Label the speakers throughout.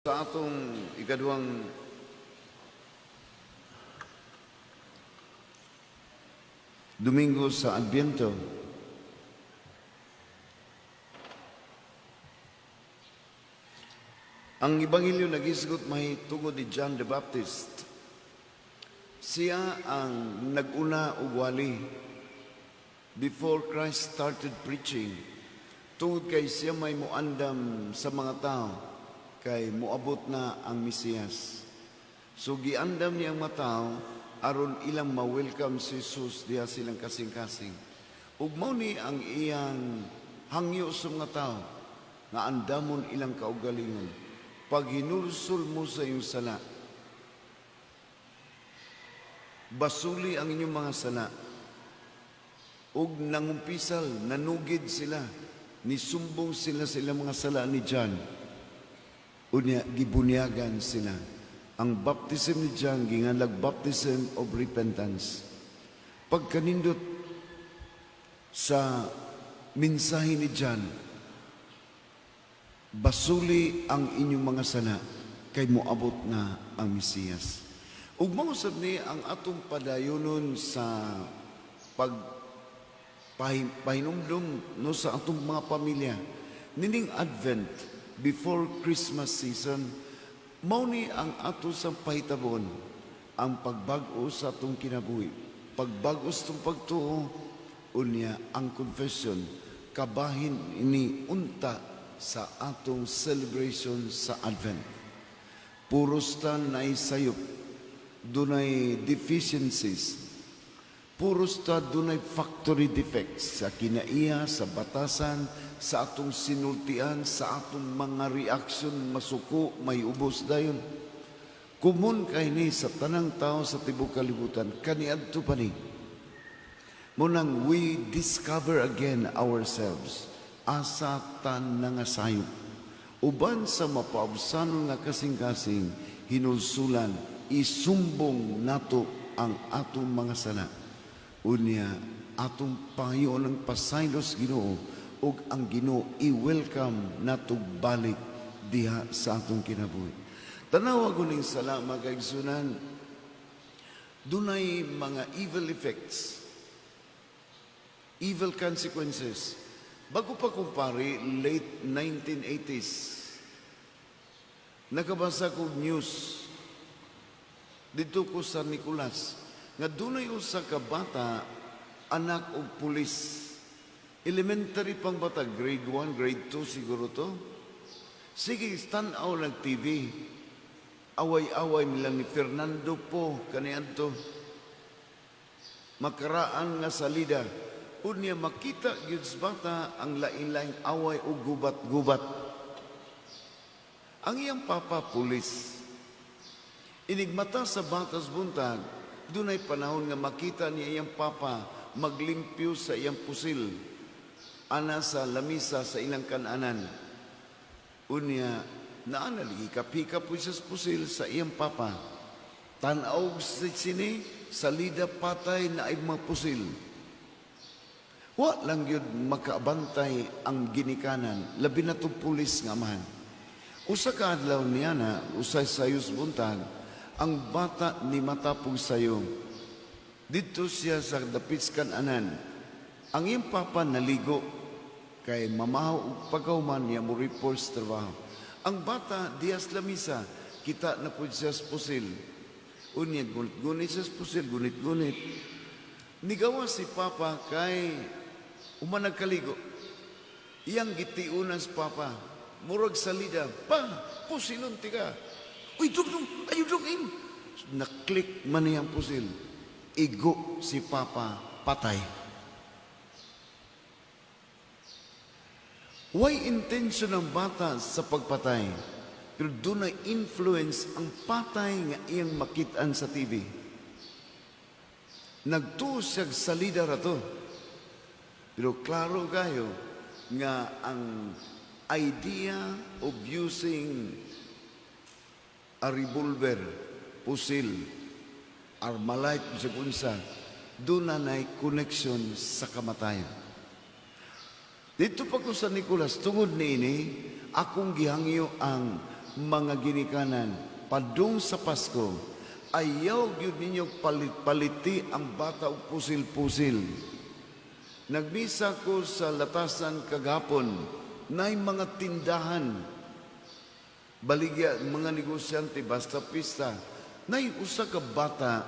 Speaker 1: Sa atong ikaduhang Domingo sa Adbyento, ang Ebanghelyo nagisgot mahitungod ni John the Baptist. Siya ang nag-una og wali before Christ started preaching. Tungod kay siya may muandam sa mga tao kay moabot na ang Mesiyas. So giandam niya ang mga tao aron ilang ma-welcome si Jesus diha silang kasing-kasing. Ug mao ni ang iyang hangyo sa mga tao nga andamon ilang kaugalingon. Pag hinulsol mo sa iyong sala, basuli ang inyong mga sala, ug nangumpisal, nanugid sila, nisumbong sila sa ilang mga sala ni John. Unya, gibunyagan sila. Ang baptism ni John, ginganlag baptism of repentance. Pagkanindot sa mensahe ni John, basuli ang inyong mga sala, kay moabot na ang Mesiyas. Ug mao sad ni ang atong padayonon sa pag pahinumdum, no, sa atong mga pamilya. Nining Advent, before Christmas season, mao ni ang ato sa pahitabon, ang pagbag-o sa atong kinabuhi, pagbag-o sa atong pagtuo, unya ang confession, kabahin ini unta sa atong celebration sa Advent. Puros ta naay sayop, dunay deficiencies, puros ta dunay factory defects sa kinaiya, sa batasan, sa atong sinultian, sa atong mga reaction, masuko, may ubos dayon. Common kay ni sa tanang tao sa tibok kalibutan, kaniadto pa ni. Munang we discover again ourselves, asa ta nangasayop. Uban sa mapaubsanon nga kasing-kasing, hinulsulan, isumbong nato ang atong mga sala. Unya, atong pangayoon ang pasaylos Ginoo ug ang Ginoo i-welcome nato balik diha sa atong kinabuhi. Tanawa ko ning sala, mga kaigsunan, dunay mga evil effects, evil consequences. Bago pa kumpare, late 1980s, nakabasa ko news dito ko sa Nicolas nga dunay usa ka bata, anak og pulis. Elementary pang bata, grade 1, grade 2 siguro to. Sige, tan-aw ng TV. Away-away nila ni Fernando Poe kaniadto. Makaraan nga salida. Unya makita gyud sa bata ang lain-laing away o gubat-gubat. Ang iyang papa, pulis. Inigmata sa batas buntag, dunay panahon nga makita niya iyang papa maglimpyo sa iyang pusil ana sa lamisa sa ilang kananan. Unya, naa na hikap-hikap po siya sa pusil sa iyang papa. Tanaw sa sini, salida patay na ay mga pusil. Wa lang yun makaabantay ang ginikanan, labi na itong pulis nga amahan. Usa ka adlaw niya na, usay sayos buntag, ang bata ni matapog sayo. Dito siya sa dapit kananan. Ang iyang papa naligo, kay mamahaw ug pagkauman niya mo report sa trabaho. Ang bata dihas lamisa, kita na po siya sa pusil. Unya, gunit-gunit siya sa pusil, gunit-gunit. Nigawa si papa kay human nagkaligo. Iyang gitiunan sa papa. Murag salida, "Pa, pusilon tika." "Uy, dug, dug, ayaw dug, im." Na-click man niyang pusil. Igo si papa, patay. Why intention ng bata sa pagpatay? Pero doon na influence ang patay nga iyang makitaan sa TV. Nagtuo siya salida ra to. Pero klaro kayo nga ang idea of using a revolver, pusil, armalite, bisag unsa, doon na nay connection sa kamatayon. Dito pa ko sa Nicolas, tungod niini, akong gihangyo ang mga ginikanan, padung sa Pasko, ayaw gyud ninyo palit-paliti ang bata og pusil-pusil. Nagmisa ko sa Latasan kagahapon, nay mga tindahan, baligya mga negosyante basta pista, nay usa ka bata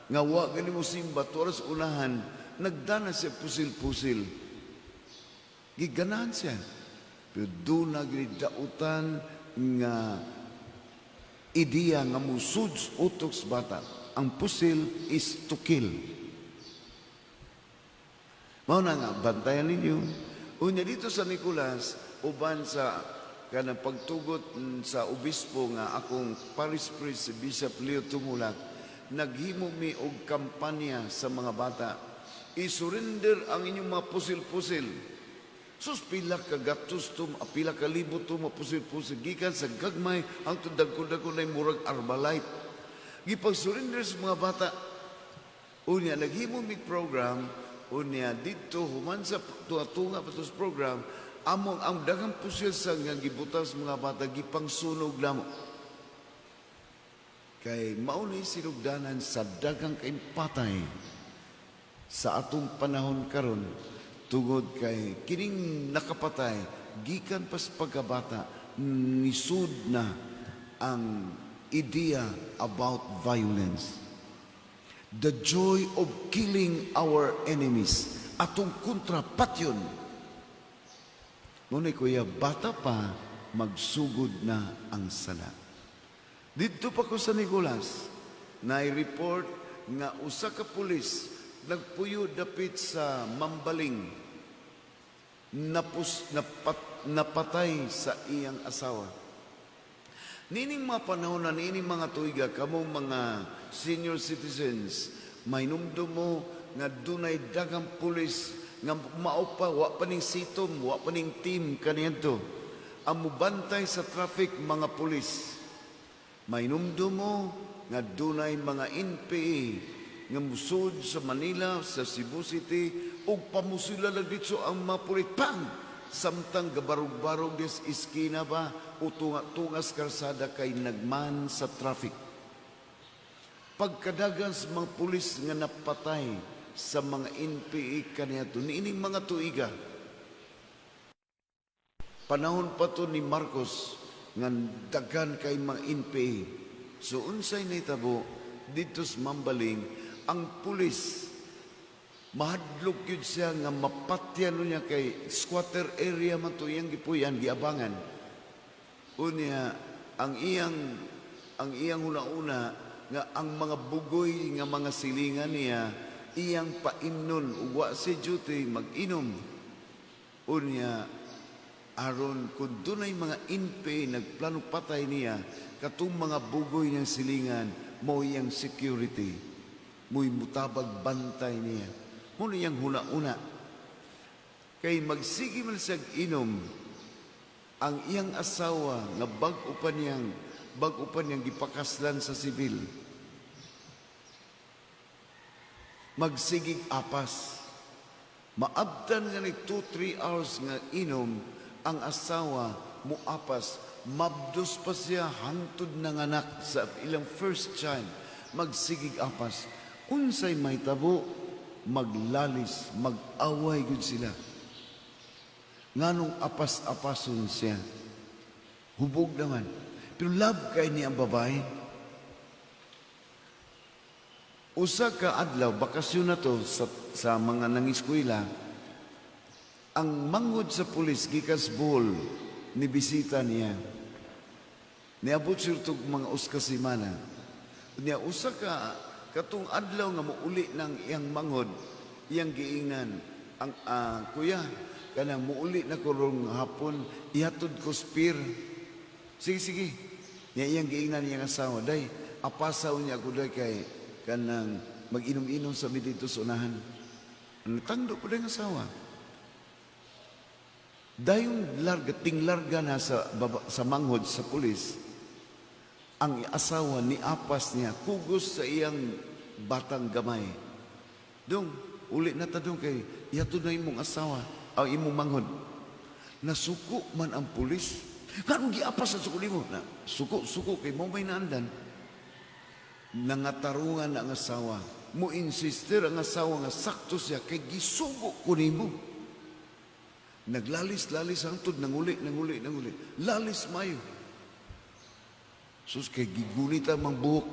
Speaker 1: nga wa gani mo simba turas unahan, nagdana siya pusil-pusil. Giganahan siya. Pero duna gyud dautan nga ideya nga musud sa utok sa bata. Ang pusil is to kill. Mao na nga, bantayan ninyo. Unya dito sa Nicolas, uban sa kanang pagtugot sa obispo nga akong parish priest, si Bishop Leo Tumulak, naghimo mi og kampanya sa mga bata. I-surrender ang inyong mga pusil-pusil. Sus, pila ka gatos to, pila ka libo to, mga pusil-pusil. Gikan sa gagmay, ang dagko-dagko na murag Armalite. Gipag-surrender sa mga bata. Unya, naghimo mig program, unya, dito, human sa tunga-tunga pa to sa program, among ang daghang pusil sa nga gibutang sa mga bata, gipangsunog namo. Kay mao ni sinugdanan sa daghang kaimpatay sa atong panahon karon, tungod kay kining nakapatay gikan pa sa pagkabata nisud na ang idea about violence, the joy of killing our enemies, atong kontra patyon. Mao kuya, bata pa magsugod na ang sala. Didto pa ko sa Nicolas, na report nga usa ka pulis nagpuyo dapit sa Mambaling, napatay sa iyang asawa. Nining mga panahon na nining mga tuiga, kamo mga senior citizens, mahinumdum mo nga dunay daghang pulis nga mao pa, wa pa ning sitom, wa pa ning team kaniadto. Ang mubantay sa traffic, mga pulis. Mahinumdum mo nga dunay mga NPA nga musud sa Manila, sa Cebu City, ug pamusila lang dito ang mga pulis. Pang! Samtang gabarog-barog des iskina ba, o tunga-tungas karsada kay nagman sa traffic. Pagkadagan sa mga pulis nga napatay sa mga NPA kaniadto, niining mga tuiga, panahon pa to ni Marcos nga daghan kay mga NPA. So unsay nahitabo dito sa Mambaling, ang pulis mahadlok yun siya nga mapatyan niya kay squatter area man to iyang gipuyan, giabangan. Unya ang iyang una-una nga ang mga bugoy nga mga silingan niya iyang paimnon ug wa si duty mag-inom. Unya aron kung dunay mga NPA nagplano patay niya, katong mga bugoy niyang silingan mo iyang security, mo'y mutabag bantay niya mo iyang huna-una kay magsige man siyag inom, ang iyang asawa nga bag-o pa niyang gipakaslan sa sibil magsigig apas. Maabtan nga ni 2-3 hours nga inom ang asawa, muapas, mabdos pa siya hangtod ng anak sa ilang first child, magsigig apas. Unsay mahitabo? Maglalis, mag-away gud sila. Nganong apas-apason siya? Hubog naman. Pero love kay niya ang babae. Usa ka adlaw, bakasyon na to sa mga nangiskwela, ang manghod sa pulis gikas Bohol ni bisita niya. Niabot siya tug mga usa ka semana. Niya usa ka katong adlaw nga muuli ng iyang manghod, iyang giingnan ang "Kuya, kanang muuli na ko rong hapon, ihatod ko spear." "Sige, sige." Niya iyang giingnan iyang asawa, "Day, apasaw niya ako, day, kay kanang mag-inom-inom sa mi dito sa unahan." Tando po ang asawa. Dayong larga, tinglarga na sa, baba, sa manghod sa pulis, ang asawa ni apas niya, kugos sa iyang batang gamay. "Dong, uli na ta dong kay ihatod na imong asawa, ang imong manghod." Nasuko man ang pulis. Nganong giapas sa suko nimo? Na, suko, suko, kay mo may naandan. Nangatarungan ang asawa. Mo insister ang asawa nga sakto siya kay gisugo ko nimo. Naglalis-lalis hangtod nanguli, nanguli, nanguli. Lalis mayo. Sus, kay gigunita mang buhok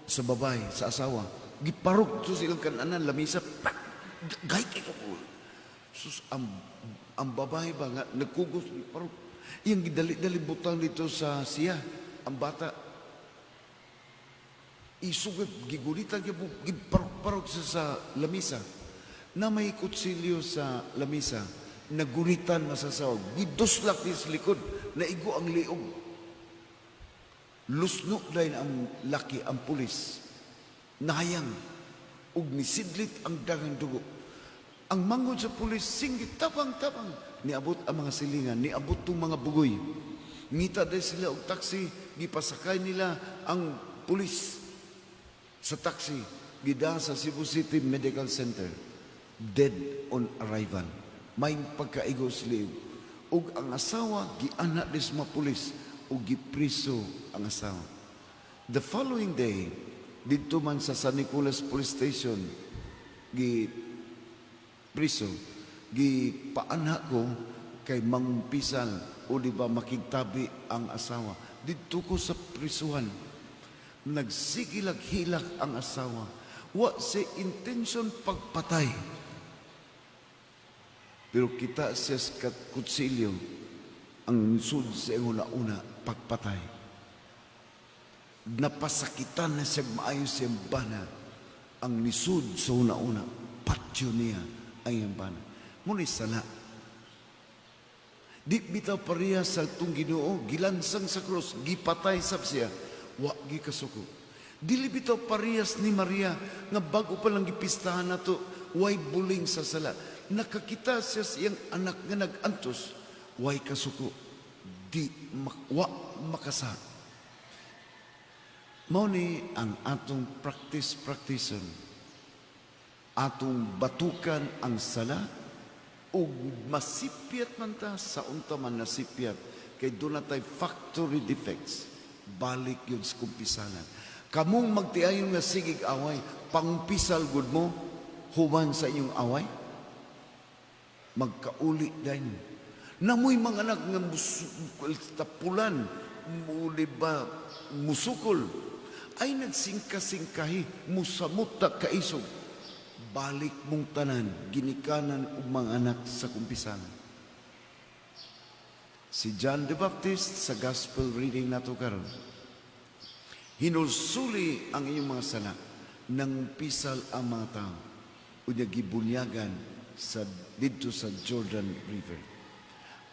Speaker 1: sa babae, sa asawa. Giparok sus ilang kananan, lamisa, pak! Gay kay ko. Sus, ang babae ba nga, nagkugos, giparok. Iyang gidali-dali butang dito sa siya, ang bata. Isugod, gigunitan, giparok-parok siya sa lamisa. Na may kutsilyo sa lamisa, nagunitan masasaw, giduslak ni sa likod, naigo ang liog. Lusno dayon ang laki, ang pulis. Nahayang, ug nisidlit ang dagang dugo. Ang manghod sa pulis, singgit, "Tabang, tabang." Niabot ang mga silingan, niabot tong mga bugoy. Ngita dayon sila og taxi, gipasakay nila ang pulis sa taxi, gida sa Cebu City Medical Center. Dead on arrival. May pagkaigo sa liog. Ug ang asawa, giana dis mga pulis, ug gipriso ang asawa. The following day, didto man sa San Nicolas Police Station, gi priso, gipaanha ko kay mangumpisal o di ba makigtabi ang asawa. Didto ko sa prisuhan. Nagsigilag-hilak ang asawa. Wa si intention pagpatay. Pero kita siya sa kutsilyo, ang sud sa iyang una pagpatay. Napasakitan na siya maayo siyang bana. Ang nisud sa una-una, patyo niya ang iyang bana. Muna sala. Di bitaw pareha sa atong Ginoo, gilansang sa krus, gipatay sab siya, wa gikasuko. Dili bitaw parehas ni Maria nga bago pa lang gipistahan nato, way buling sa sala. Nakakita siya sa iyang anak nga nag-antos, way kasuko. Di wa makasala. Mao ni ang atong practice practiceon. Atong batukan ang sala ug masipyat man ta sa unta man nasipyat kay duna tay factory defects, balik yun sa kumpisalan. Kamong magtiayon nga sigig away, pangumpisal gud mo human sa inyong away, magkauli din namoy mga anak nga tapulan mo, di ba, musukol ay nagsingka-singkahi, musamot ta kaisog, balik mong tanan ginikanan ug mga anak sa kumpisalan. Si John the Baptist sa gospel reading nato karon, "Hinulsuli ang inyong mga sala," nangumpisal ang mga tao unya gibunyagan sa didto sa Jordan River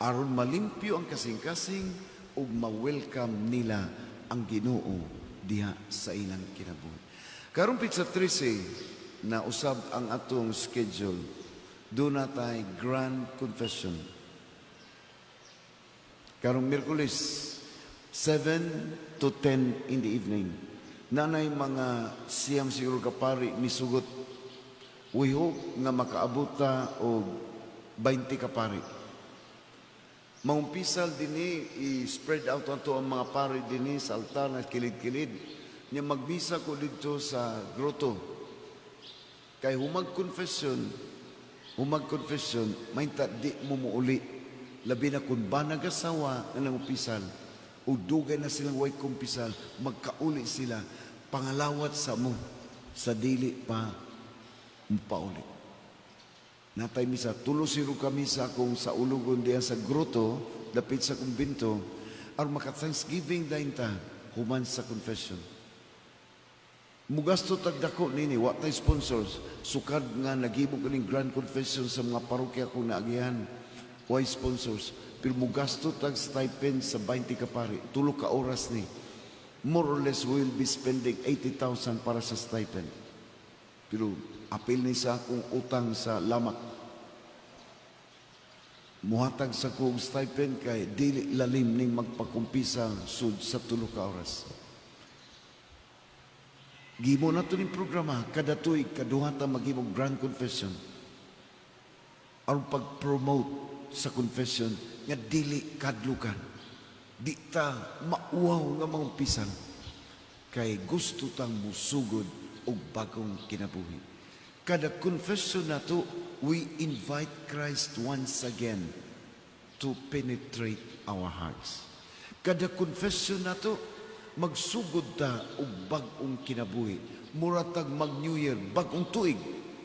Speaker 1: aron malimpyo ang kasing-kasing ug ma-welcome nila ang Ginoo diha sa ilang kinabuhi. Karong petsa 13 na usab ang atong schedule, duna tay Grand Confession. Karong Miyerkules, 7 to 10 in the evening. Nanay mga 90 siguro ka pari misugot. We hope nga makaabot ta og 20 ka pari. Mangumpisal dinhi, i-spread out ato ang mga pari dinhi sa altar na kilid-kilid. Nya magmisa ko didto sa grotto. Kay humag confession, mainta di mo muuli. Labi na kung ba nagasawa nga nangumpisal, o dugay na silang way kumpisal, magkauli sila, pangalawat sa mo, sa dili pa pauli. Natay misa, tulo siro kami sa akong sa ulugon diya sa grotto, dapit sa kumbinto, aron maka Thanksgiving dayon ta, human sa confession. Mugasto tagdako nini, wa tay sponsors. Sukad nga naghimo kaning grand confession sa mga parokya kong naagihan, way sponsors. Pero mugasto tag stipend sa 20 ka pari, 3 ka oras ni. More or less we will be spending 80,000 para sa stipend. Pero apil ni sa akong utang sa lamak. Muhatag sa kong stipend kay dili lalim ning magpakumpisa sud sa 3 ka oras. Gimo na to ning programa kada tuig kaduha ta maghimo grand confession. Aron pag-promote sa confession nga dili kadlukan. Di ta mauwaw nga mangumpisal kay gusto tang musugod og bagong kinabuhi. Kada confession nato, we invite Christ once again to penetrate our hearts. Kada confession nato, magsugod ta og bag-ong kinabuhi. Mura tag mag New Year, bag-ong tuig,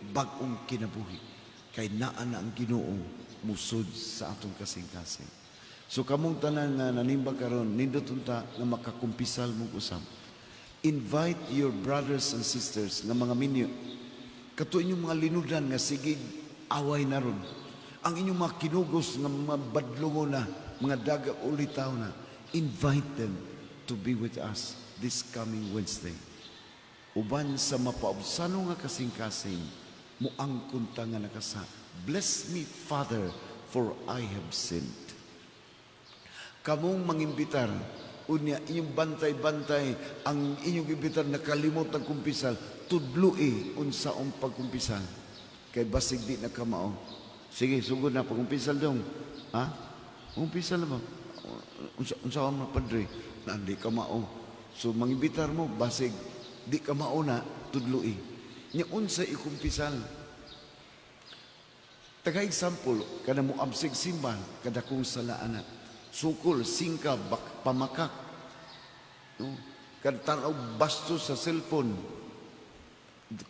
Speaker 1: bag-ong kinabuhi. Kay naa na ang Ginoo musod sa atong kasing-kasing. So kamong tanan nga nanimbag karon, nindot unta nga makakumpisal mong usab. Invite your brothers and sisters nga mga minyo. Kato inyong mga linudan nga sige away na ron. Ang inyong mga kinugos nga mga badlongo na, mga daga ulitaw na, invite them to be with us this coming Wednesday. Uban sa mapaubsano nga kasing-kasing, muangkon ta nga nakasa. "Bless me, Father, for I have sinned." Kamong mangimbitar, unya inyong bantay-bantay, ang inyong imbitar nakalimot ang kumpisal, tudlui unsaong pagkumpisal. Kay basig di na kamao. "Sige, sugod na, pagkumpisal dong." "Ha? Kumpisal na ba? Unsa man, Padre?" Na di ka mao. So mangimbitar mo, basig di ka mao na, tudlui. Nya unsa ikumpisal? Taga example, kada mo absig simba, kada kong salaan na. Sukol, singka, bak, pamakak. No? Kada tanaw bastos sa cellphone,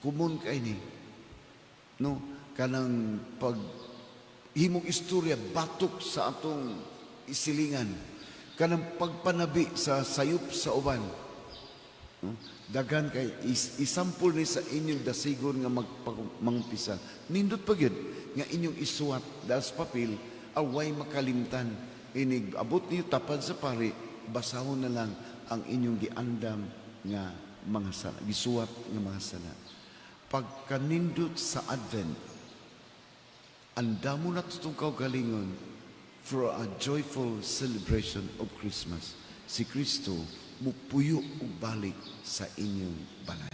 Speaker 1: kumon kay ni. No? Kanang pag himong istorya, batok sa atong isilingan. Kanang pagpanabi sa sayop sa uban. No? Daghan kay isampol ni sa inyong dasigon nga magmangpisa. Nindot pa gyud nga inyong isuwat das papel, away makalimtan. Inig abot niyo tapad sa pari, basahon na lang ang inyong giandam nga mga sala, gisuwat nga mga sala. Pagkanindot sa Advent, andamo na atong kaugalingon for a joyful celebration of Christmas. Si Kristo mupuyo og balik sa inyong balay.